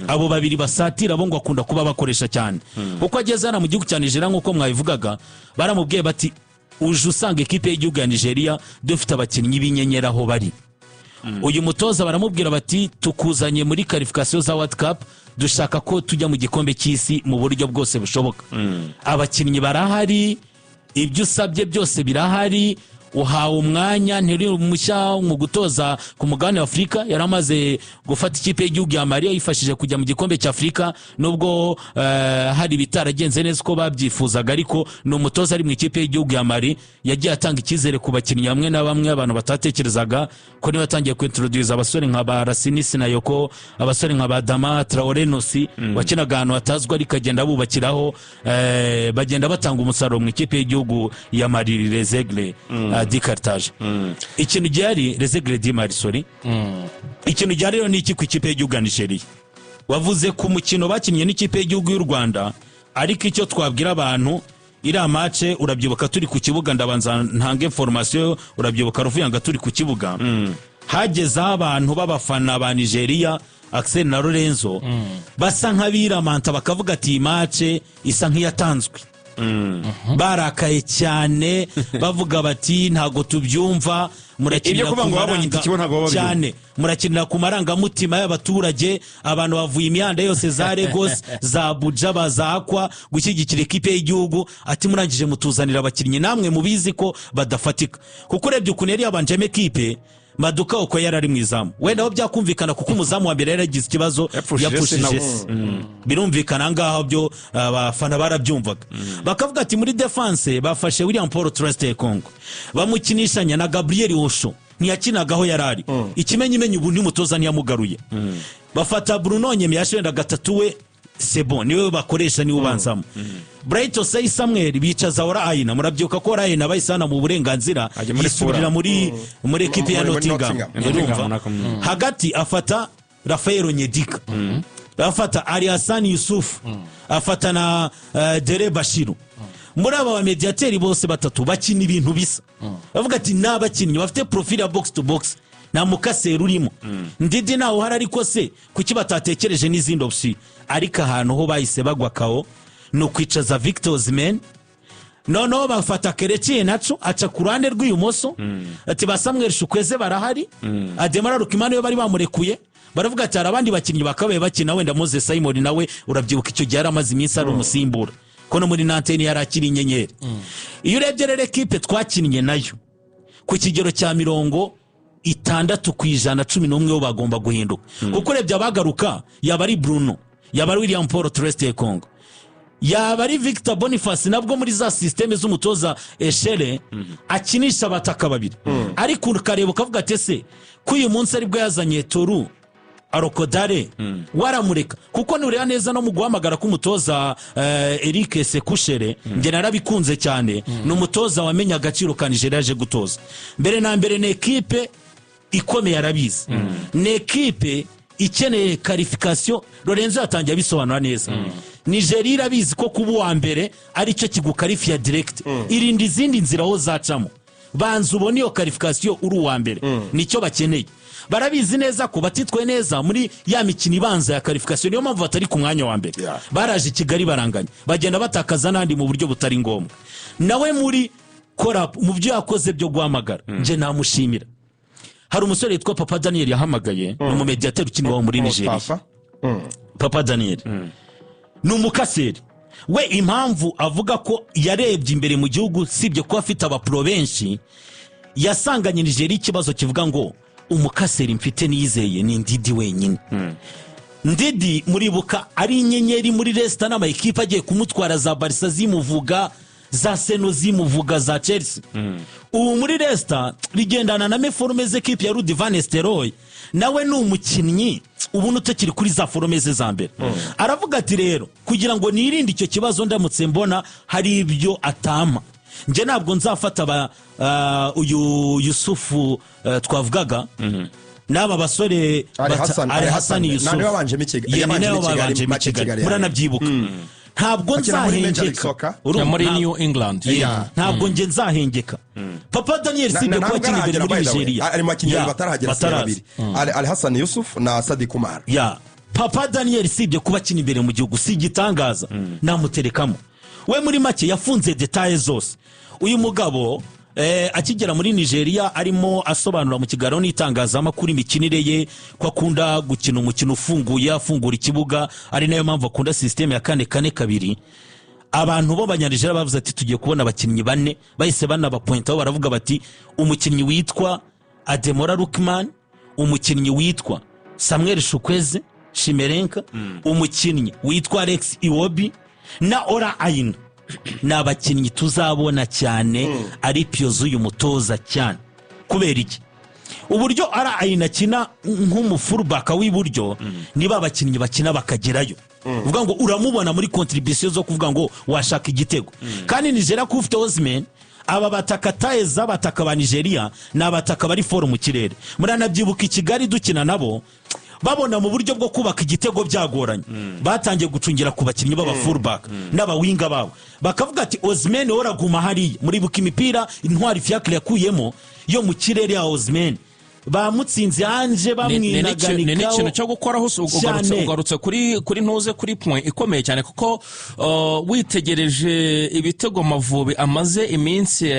Abo babiri basatira bo ngo akunda kuba bakoresha cyane, kuko ageze hano mu gihugu cya Nigeria, nk'uko mwabivugaga, baramubwiye bati: "Uje usanga ekipe y'igihugu ya Nigeria dufite abakinnyi b'inyenyeri aho bari." Uyu mutoza baramubwira bati: "Tukuzanye muri qualification za World Cup, dushaka ko tujya mu gikombe cy'isi mu buryo bwose bushoboka. Abakinnyi barahari, ibyo usabye byose birahari, uhawe umwanya, ntiri mushya mu gutoza ku mugabane wa Afurika." Yari amaze gufata ikipe y'igihugu ya Mali yifashije kujya mu gikombe cya Afurika, nubwo hari ibitaragenze neza uko babyifuzaga, ariko ni umutoza ari mu ikipe y'igihugu ya Mali yagiye atanga icyizere ku bakinnyi bamwe na bamwe abantu batatekerezaga, ko niba atangiye kwintroduza abasore nka ba Lassina Sinayoko, abasore nka ba Adama Traore Nossi wakinaga ahantu hatazwi, ariko agenda abubakiraho, bagenda batanga umusaruro mu ikipe y'igihugu ya Mali, Les Aigles de Carthage. Ikintu gihari, Les Aigles du Mali, sorry. Ikintu gihari rero ni iki ku ikipe y'igihugu ya Nigeria? Wavuze ku mukino bakinnye n'ikipe y'igihugu y'u Rwanda, ariko icyo twabwira abantu, iriya match urabyibuka turi ku kibuga, ndabanza ntange information. Urabyibuka Ruvuyanga, turi ku kibuga hagezeho abantu b'abafana ba Nigeria, Axel na Lorenzo, basa nk'abiramanta, bakavuga ati: "Iyi match isa nk'iyatanzwe." Barakaye cyane, bavuga bati: "Ntabwo tubyumva, murakinira Ibyo kuvuga ku ngo babonye maranga itike bo ntabwo baba babyumva. cyane, murakinira ku marangamutima y'abaturage. Abantu bavuye imihanda yose za Lagos, za Abuja, bazakwa gushyigikira ikipe y'igihugu." Ati: "Murangije mutuzanira abakinnyi namwe mubizi ko badafatika." Kuko urebye ukuntu yari yabanjemo ekipe, Maduka uko yari ari mu izamu, wenda aho byakumvikana, kuko umuzamu wa mbere yari yagize ikibazo. Yapfushije se. Yapfushije Nawe. se. Birumvikana aha ngaho byo abafana barabyumvaga, bakavuga ati muri défense bafashe William Paul Troost Ekong, bamukinishanya na Gabriel Osho, ntiyakinaga aho yari ari. Ikimenyimenyi, ubu ntimutoza ntiyamugaruye. Bafata Bruno Onyemaechi, wenda gatatu we sebo niwe bakoresha, niwe ubanzamo. Bright Osayi Samuel, bicaza Ola Aina. Murabyibuka ko Ola Aina bahise mu burenganzira Ajya muri yisubirira Fulham. muri ekipe ya Muri Nottingham. Nottingham. Urumva? Nottingham. Hagati afata Raphael Onyedika, afata Ali Hassan Yusuf, afata na Dele Bashiru. Muri aba bamediyateri bose batatu bakina ibintu bisa. Bavuga ati ni abakinnyi bafite profile ya box to box, nta mukaseri urimo, Ndidi ntawe uhari, ariko se kuki batatekereje n'izindi option? Ariko ahantu ho bahise bagwa kawo ni ukwicaza Victor Osimhen, noneho bafata Kelechi Iheanacho aca ku ruhande rw'ibumoso. Ati ba Samuel Chukwueze barahari, Ademola Lookman we bari bamurekuye. Baravuga ati hari abandi bakinnyi bakabaye bakina, wenda Moses Simon nawe urabyibuka icyo gihe yari amaze iminsi ari umusimbura, ko no muri Nantes yari akiri inyenyeri. Iyo urebye rero ekipe twakinnye nayo, ku kigero cya 60%, 11 bo bagomba guhinduka, kuko urebye abagaruka, yaba ari Bruno, yaba ari William Paul Troost Ekong, yaba ari Victor Boniface, nabwo muri za système z'umutoza Echere akinisha abataka babiri. Ariko ukareba ukavuga ati: "Ese ko uyu munsi aribwo yazanye Tolu Arokodare, waramureka?" Kuko nureba neza no mu guhamagara k'umutoza Eric Sekou Chelle, njye narabikunze cyane. Ni umutoza wamenye agaciro ka Nigeria aje gutoza. Mbere na mbere ni ekipe ikomeye, arabizi, ni ekipe ikeneye qualification. Lorenzo yatangiye abisobanura neza. Nigeria irabizi ko kuba uwa mbere aricyo kigukarifiya direct, irinda izindi nzira aho zacamo, banza ubone iyo qualification uri uwa mbere, nicyo bakeneye. Barabizi neza ko batitwaye neza muri ya mikino ibanza ya qualification, niyo mpamvu batari ku mwanya wa mbere. Baraje i Kigali baranganya, bagenda batakaza n'andi mu buryo butari ngombwa. Nawe muri kora mu byo yakoze byo guhamagara, njye namushimira. Hari umusore witwa Papa Daniel yahamagaye, ni umumediyateri ukina iwabo muri Nigeria. Mustafa. Papa Daniel ni umukaseri. We impamvu avuga ko yarebye imbere mu gihugu, sibye kuba afite abapro benshi, yasanganye Nigeria ikibazo kivuga ngo umukaseri mfite niyizeye ni Ndidi wenyine. Ndidi muribuka ari inyenyeri muri Leicester, n'amakipe agiye kumutwara, za Barça zimuvuga, za Seno zimuvuga, za Chelsea. Ubu muri Leicester bigendana na méforme z'ekipe ya Ruud van Nistelrooy, nawe ni umukinnyi ubona utakiri kuri za forme ze za mbere. Aravuga ati: "Rero kugira ngo nirinde icyo kibazo, ndamutse mbona hari ibyo atampa, njye ntabwo nzafata uyu Yusufu twavugaga n'aba basore." Ali Hassan, Ali Ali Hassan Hassan. Yusuf. Niwe wabanjemo i Kigali. Ye, ni Yabanjemo nawe i Kigali, wabanjemo i match i Kigali. Kigali. Muranabyibuka, ntabwo Akina muri Major League nzahengeka. Soccer. Urumva, Muri New England. Yeah. Ntabwo njye nzahengeka Papa Daniel, sibye Ntabwo kuba akina imbere arahagera, muri by the way. Nigeria. Ari mu bakinnyi Ya, batarahagera, asigaye bataraza. babiri, Ali Hassan Yusuf na Sadiq Umar. Ya. Papa Daniel, sibye kuba akina imbere mu gihugu, si igitangaza, namuterekamo. We muri make yafunze détails zose. Uyu mugabo akigera muri Nigeria, arimo asobanura mu kiganiro n'itangazamakuru imikinire ye, ko akunda gukina umukino ufunguye, afungura ikibuga, ari nayo mpamvu akunda système ya 4-4-2. Abantu b'Abanyanigeriya bavuze ati: "Tugiye kubona abakinnyi bane." Bahise banabapointaho, baravuga bati: "Umukinnyi witwa Ademola Lookman, umukinnyi witwa Samuel Chukwueze Chimerenka, umukinnyi witwa Alex Iwobi na Ola Aina ni abakinnyi tuzabona cyane ari piyo z'uyu mutoza cyane." Kubera iki? Uburyo Ola Aina akina nk'umufullback w'iburyo, niba abakinnyi bakina bakagerayo, uvuga ngo uramubona muri contribution zo kuvuga ngo washaka igitego. Kandi Nigeria kuba ufite Osimhen, aba bataka taye z'abataka ba Nigeria ni abataka bari fort mu kirere. Muranabyibuka i Kigali dukina nabo, babona mu buryo bwo kubaka igitego byagoranye, batangiye gucungira ku bakinnyi b'aba fullback n'abawinger babo, bakavuga ati: "Osimhen wowe uraguma hariya." Muribuka imipira Intwari Fiacre yakuyemo yo mu kirere ya Osimhen, bamutsinze anje. Ni n'ikintu Bamwinaganikaho cyo gukoraho ugarutse cyane. Ugarutse kuri ntuze kuri point ikomeye cyane, kuko witegereje ibitego Amavubi amaze iminsi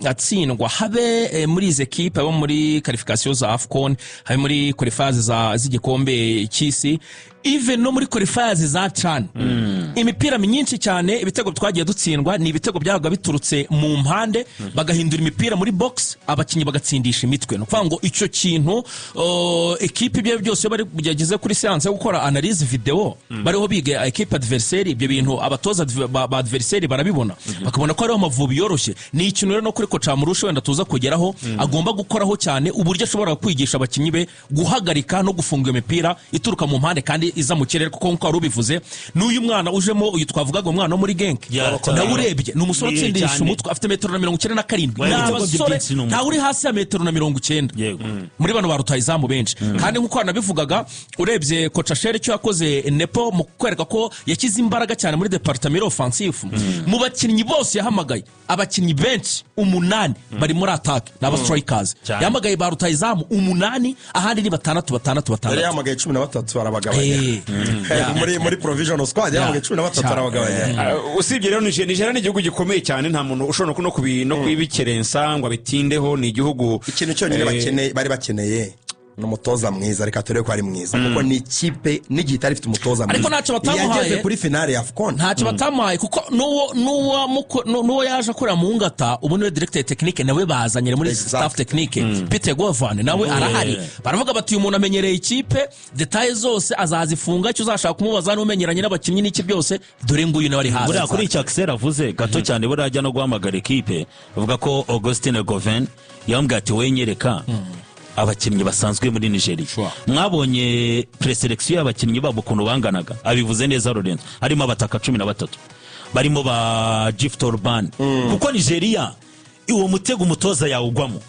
atsindwa, habe muri izi ekipe, habe muri qualification za AFCON, habe muri qualifiers z'igikombe cy'isi, even no muri qualifiers za CHAN, imipira myinshi cyane, ibitego twagiye dutsindwa ni ibitego byabaga biturutse mu mpande, bagahindura imipira muri box, abakinnyi bagatsindisha imitwe. Ni ukuvuga ngo icyo kintu, ekipe ibyo byose, iyo bari byageze kuri séance yo gukora analyse vidéo, bariho biga ekipe adversaire, ibyo bintu abatoza ba adversaire barabibona, bakabona ko ariho Amavubi yoroshye. Ni ikintu rero no kuri coach Amrouche wenda tuza kugeraho, agomba gukoraho cyane, uburyo ashobora kwigisha abakinnyi be guhagarika no gufunga iyo mipira ituruka mu mpande kandi iza mu kirere, kuko nk'uko wari ubivuze, n'uyu mwana ujemo, uyu twavugaga, umwana wo muri Genk, nawe urebye ni umusore utsindisha umutwe, afite metero na 97. Oya, Ni ibitego bye abasore byinshi ni umutwe. Ntawe uri hasi ya metero na 90 muri bano ba rutahizamu benshi. Kandi nk'uko wanabivugaga, urebye coach Chelle icyo yakoze Nepo mu kwereka ko yashyize imbaraga cyane muri département offensif, mu bakinnyi bose yahamagaye, abakinnyi benshi umunani bari muri attaque, ni aba strikers. Yahamagaye ba rutahizamu umunani, ahandi ni batandatu, batandatu, Yari batandatu. yahamagaye 13 arabagabanya. Muri provisional squad yahamagaye 13 arabagabanya. Usibye rero Nigeria, Nigeria ni igihugu gikomeye cyane, nta muntu ushobora no kubikerensa ngo abitindeho. Ni igihugu Ikintu cyonyine bakeneye, bari bakeneye ni umutoza mwiza. Reka turebe ko ari mwiza, kuko ni ikipe n'igihe itari ifite umutoza mwiza Ariko ntacyo batamuhaye. yageze kuri finale ya AFCON. Ntacyo batamuhaye, kuko n'uwo yaje akorera mu ngata ubu niwe directeur technique, nawe bazanye muri staff technique, Peter Eguavoen, nawe arahari. Baravuga bati: "Uyu muntu amenyereye ikipe, détails zose azazifunga, icyo uzashaka kumubaza n'umenyeranye n'abakinnyi n'iki byose, dore nguyu nawe ari hasi." Buriya kuri icyo Axel avuze gato cyane, buriya ajya no guhamagara ekipe, avuga ko Augustine Eguavoen yambwiye ati: "Wowe nyereka abakinnyi basanzwe muri Nigeria." Mwabonye présélection y'abakinnyi babo ukuntu banganaga, abivuze neza Lorenzo, harimo abataka 13, barimo ba Gift Orban, kuko Nigeria uwo mutego umutoza yawugwamo.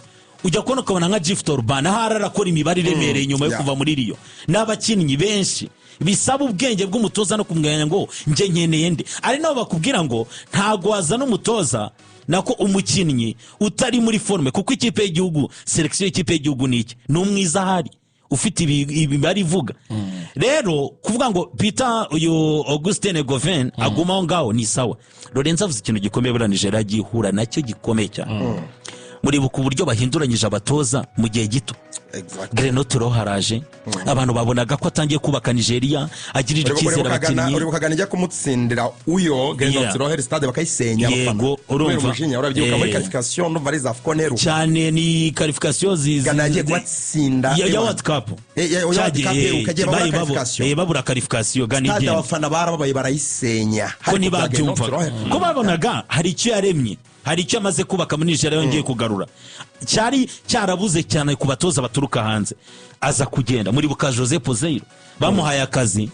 Ujya kubona ukabona nka Gift Orban ahari arakora imibare iremereye nyuma yo kuva muri Riyo. N'abakinnyi benshi bisaba ubwenge bw'umutoza no kumenya ngo njye nkeneye nde. Ari nabo bakubwira ngo ntago wazana umutoza, nako umukinnyi utari muri forme, kuko ikipe y'igihugu, sélection y'ikipe y'igihugu ni iki? Ni umwiza ahari ufite imibare ivuga. Rero kuvuga ngo Peter, uyu Augustine Eguavoen aguma aho ngaho ni sawa. Lorenzo avuze ikintu gikomeye. Buriya Nigeria agiye ihura nacyo gikomeye cyane. Muribuka uburyo bahinduranyije abatoza mu gihe gito. Gernot Rohr haraje, abantu babonaga ko atangiye kubaka Nigeria, agirira icyizere abakinnyi. Uribuka Ghana ijya kumutsindira uyo Gernot Rohr, stade bakayisenya abafana Urumva. kubera umujinya? Urabyibuka muri qualification, ndumva ari za AFCON heruka. Cyane, ni qualification Ghana yagiye kubatsinda. Ya World Cup. Ya World Cup iheruka, yagiye babura qualification. Babura qualification, Ghana Stade igenda. abafana barababaye, barayisenya. Ko Ariko bya Gernot ntibabyumvaga, Rohr. ko babonaga hari icyo yaremye, hari icyo amaze kubaka muri Nigeria yongeye kugarura cyari cyarabuze cyane ku batoza baturuka hanze. Aza kugenda. Muribuka Jose Peseiro, bamuhaye akazi,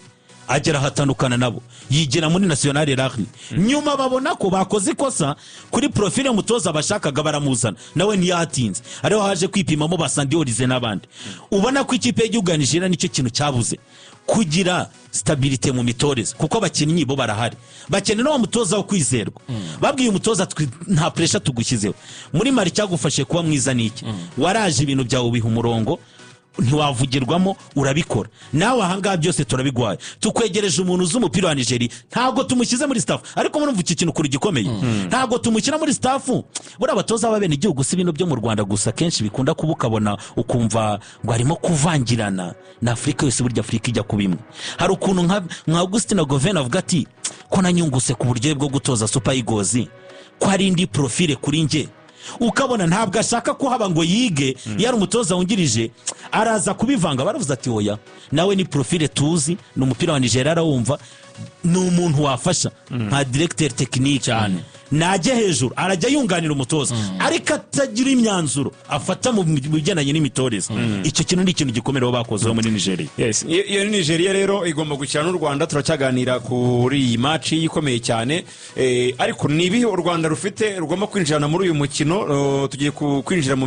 agera ahatandukana nabo, yigira muri National Al Ahly. Nyuma babona ko bakoze ikosa kuri profile y'umutoza bashakaga, baramuzana, nawe ntiyatinze. Ariho haje kwipimamo ba Sunday Oliseh n'abandi. Ubona ko ikipe y'igihugu ya Nigeria nicyo kintu cyabuze, kugira stabilité mu mitoreze, kuko abakinnyi bo barahari, bakeneye n'uwo mutoza wo kwizerwa. Babwiye umutoza nta pressure tugushyizeho muri Mali, cyagufashe kuba mwiza ni iki? Waraje ibintu byawe ubiha umurongo. Ntiwavugirwamo, urabikora nawe. Ahangaha byose turabiguhaye, tukwegereje umuntu uzi umupira wa Nigeria. Ntabwo tumushyize muri staff, ariko murumva iki kintu kuri gikomeye, ntabwo tumushyira muri staff. Buriya abatoza b'abenegihugu, si bino byo mu Rwanda gusa, kenshi bikunda kuba ukabona ukumva ngo harimo kuvangirana na Afurika yose. Burya Afurika ijya kuba imwe. Hari ukuntu nka Augustin Goven avuga ati: "Ko nanyunguse ku buryohe bwo gutoza Super Eagles, ko hari indi profile kuri njye." Ukabona ntabwo ashaka kuhaba ngo yige. Iyo ari umutoza wungirije araza kubivanga. Baravuze ati: "Oya, nawe ni profile tuzi, ni umupira wa Nigeria arawumva, ni umuntu wafasha nka directeur technique Cyane. Najya hejuru arajya yunganira umutoza, ariko atagira imyanzuro afata mu bigendanye n'imitoreze." Icyo kintu ni ikintu gikomeye bakozeho muri Nigeria. Yes. Iyo ni Nigeria rero igomba gukina n'u Rwanda. Turacyaganira kuri iyi match ikomeye cyane. Ariko ni ibihe u Rwanda rufite rugomba kwinjirana muri uyu mukino? Tugiye kwinjira mu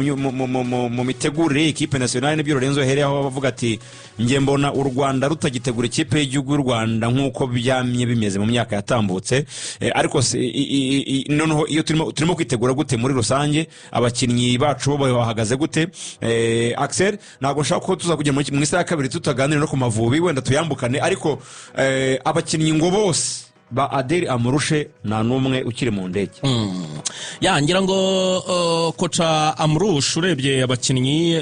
mitegurire y'ikipe nationale. Nibyo Lorenzo yahereyeho abavuga ati: "Njye mbona u Rwanda rutagitegura ikipe y'igihugu y'u Rwanda nk'uko byamye bimeze mu myaka yatambutse." Ariko se, noneho iyo turimo kwitegura gute muri rusange? Abakinnyi bacu bo bahagaze gute? Axel, ntabwo nshaka ko tuza kujya mu isaha ya kabiri tutaganira no ku Mavubi, wenda tuyambukane. Ariko abakinnyi ngo bose ba Adel Amrouche nta n'umwe ukiri mu ndege. Ya, ngira ngo coach Amrouche, urebye abakinnyi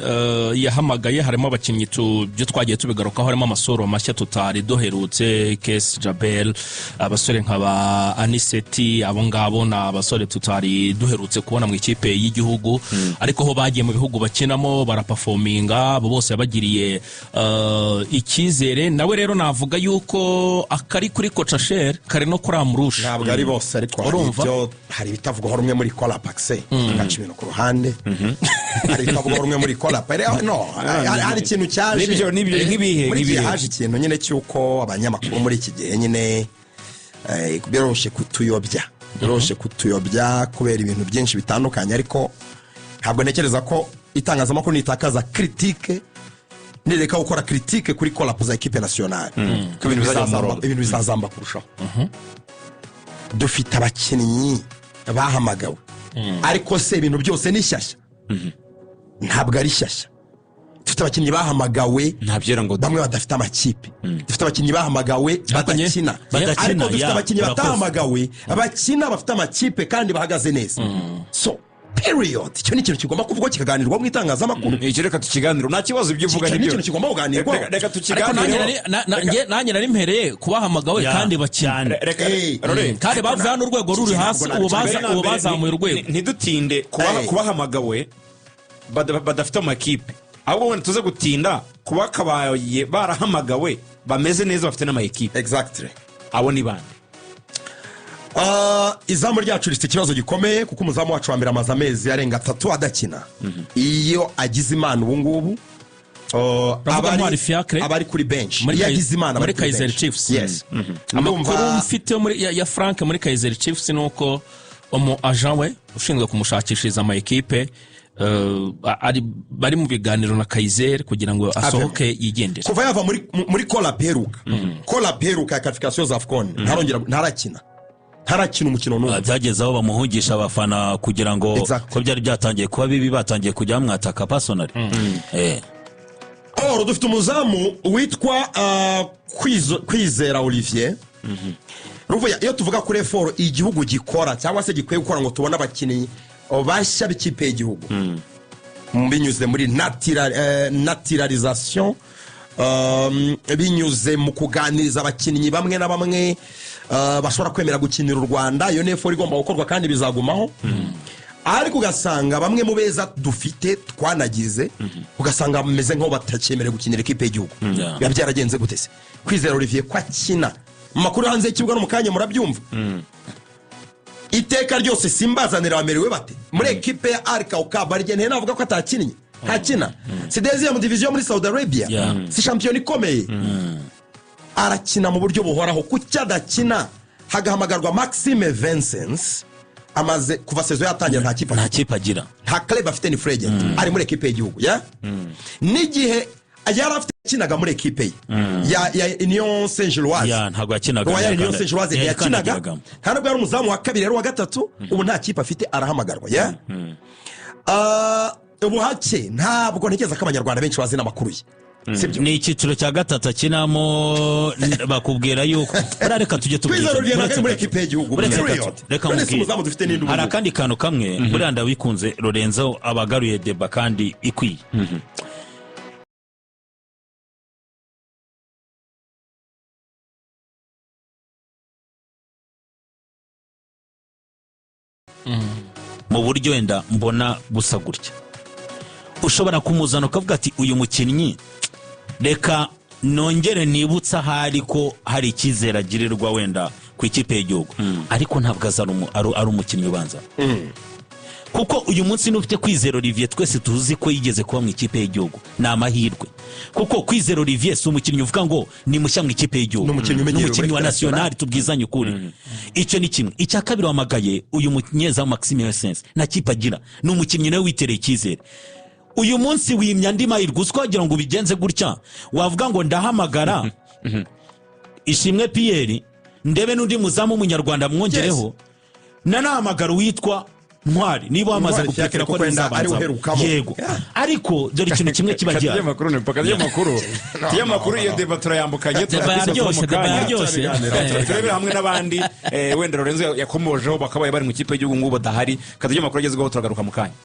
yahamagaye, harimo abakinnyi byo twagiye tubigarukaho, harimo amasoro mashya tutari duherutse, Kesi Jabel, abasore nka ba Aniseti, abo ngabo ni abasore tutari duherutse kubona mu ikipe y'igihugu, ariko ho bagiye mu bihugu bakinamo baraperforminga. Abo bose yabagiriye icyizere. Nawe rero navuga yuko akari kuri coach Chelle kari no kuri Amrouche. Ntabwo ari bose, ariko hari Urumva? ibyo, hari ibitavugwaho rumwe muri call-up. Ngaca ibintu ku ruhande, hari ibitavugwaho rumwe muri call-up. No, hari ikintu cyaje. Nibyo, nk'ibihe? Muri iki gihe Nk'ibihe? haje ikintu nyine cy'uko abanyamakuru muri iki gihe nyine biroroshye kutuyobya kubera ibintu byinshi bitandukanye. Ariko ntabwo ntekereza ko itangazamakuru nitakaza critique, nireka gukora critique kuri call-up za équipe nationale, Ko ibintu bizajya mu murongo. Ibintu bizazamba kurushaho. Dufite abakinnyi bahamagawe, ariko se ibintu byose ni shyashya? Ntabwo ari shyashya. Dufite abakinnyi bahamagawe Ntabyera ngo bamwe badafite amakipe. Dufite abakinnyi bahamagawe badakina, Badakina, ariko dufite ya, abakinnyi urakoze. batahamagawe bakina, bafite amakipe kandi bahagaze neza. So period, icyo ni ikintu kigomba kuvugwa, kikaganirwaho mu itangazamakuru. Icyo reka tukiganire, nta kibazo, ibyo uvuga Icyo ni nibyo. ikintu kigomba kuganirwaho. Reka Ariko nanjye tukiganireho. nanjye nari mpereye kubahamagawe Ya, kandi bakina. cyane. Reka Rore, Kandi bavuye hano urwego ruri hasi, ubu baza mbere na ubu mbere, bazamuye urwego. Ntidutinde kubahamagawe badafite amakipe, ahubwo wenda tuze gutinda kuba kabaye barahamagawe bameze neza, bafite n'amakipe. Abo ni bande? Izamu ryacu rifite ikibazo gikomeye, kuko umuzamu wacu wa mbere amaze amezi arenga 3 adakina. Iyo agize Imana ubu ngubu Uravuga Ntwari Fiacre? aba ari kuri bench. Muri Iyo agize Imana aba muri ari kuri Kaizer bench. Chiefs. Yes. Amakuru Ndumva- mfite yo muri ya Frank muri Kaizer Chiefs ni uko umu agent we ushinzwe kumushakishiriza ama ekipe bari mu biganiro na Kaizer kugira ngo asohoke yigendere. Kuva yava muri call-up iheruka ya qualification za AFCON, ntarongera, ntarakina umukino n'umwe. Byageze aho bamuhungisha abafana kugira ngo ko byari byatangiye kuba bibi, batangiye kujya bamwataka personally. Or dufite umuzamu witwa Kwizera Olivier Ruvuya. Iyo tuvuga kuri effort igihugu gikora cyangwa se gikwiye gukora ngo tubone abakinnyi bashya b'ikipe y'igihugu binyuze muri naturalisation, binyuze mu kuganiriza abakinnyi bamwe na bamwe bashobora kwemera gukinira u Rwanda, iyo ni effort igomba gukorwa kandi bizagumaho. Ariko ugasanga bamwe mu beza dufite twanagize, ugasanga bameze nk'aho batakyemerewe gukinira ikipe y'igihugu. Biba byaragenze gute se? Kwizera Olivier ko akina, mu makuru yo hanze y'ikibuga no mu kanya murabyumva, iteka ryose simbazanira bamerewe bate muri ekipe ya Al Kauka barigenda, navuga ko atakinnye, ntakina. Si deuxième division muri Saudi Arabia? Si shampiyona ikomeye? Arakina mu buryo buhoraho. Kuki adakina hagahamagarwa Maxime Vincent? Amaze kuva saison yatangira nta kipe Nta afite. kipe agira. Nta club afite, ni free agent, ari muri ekipe y'igihugu ya n'igihe yari afite yakinaga muri ekipe ye ya Union Saint Gilloise. Ya, ntabwo yakinaga. Royal Union Saint Gilloise ntiyakinaga. Yakandagiragamo. Nta nubwo yari umuzamu wa kabiri, yari uwa gatatu. Ubu nta kipe afite, arahamagarwa ya. Ubuhake, ntabwo ntekereza ko Abanyarwanda benshi bazi n'amakuru ye, sibyo? Ni icyiciro cya gatatu akinamo. Bakubwira yuko buriya, reka tujye Kwizera tubwizanya. Olivier ntabwo Uretse ari muri gato. ekipe y'igihugu. Uretse Period. gato. Reka None se nkubwire. umuzamu dufite n'indi Hari ubu? akandi kantu kamwe buriya ndabikunze, Lorenzo abagaruye débat kandi ikwiye. Mu buryo wenda mbona busa gutya, ushobora kumuzana ukavuga ati: "Uyu mukinnyi reka nongere nibutse ahari ko hari icyizere agirirwa wenda ku ikipe y'igihugu," ariko ntabwo aza ari umukinnyi ubanza, kuko uyu munsi n'ufite Kwizera Olivier, twese tuzi ko yigeze kuba mu ikipe y'igihugu, ni amahirwe, kuko Kwizera Olivier si umukinnyi uvuga ngo ni mushya mu ikipe y'igihugu. Ni umukinnyi umenyerewe Ni umukinnyi wa muri nationale, tubwizanye ukuri. Icyo ni kimwe. Icya kabiri, wamagaye uyu munyezamu Maxime Sense, nta kipe agira, ni umukinnyi nawe witereye icyizere. Uyu munsi wimya andi mahirwe. Uzi ko wagira ngo ubigenze gutya, wavuga ngo ndahamagara Ishimwe Pierre, ndebe n'undi muzamu w'Umunyarwanda mwongereho, nanahamagara uwitwa Ntwari niba wamaze Ntwari Fiacre gupikira ko kuko wenda ari ariwe uherukamo. Yego. Yeah. Ariko dore ikintu kimwe kiba Tujye gihari. amakuru ni paka amakuru, tujye amakuru, iyo débat turayambukanye. Débat yaryoshye, débat yaryoshye. Turebere hamwe n'abandi, wenda Lorenzo yakomojeho, bakabaye bari mu ikipe y'igihugu ngubu badahari. Katujye amakuru agezweho, turagaruka mu kanya.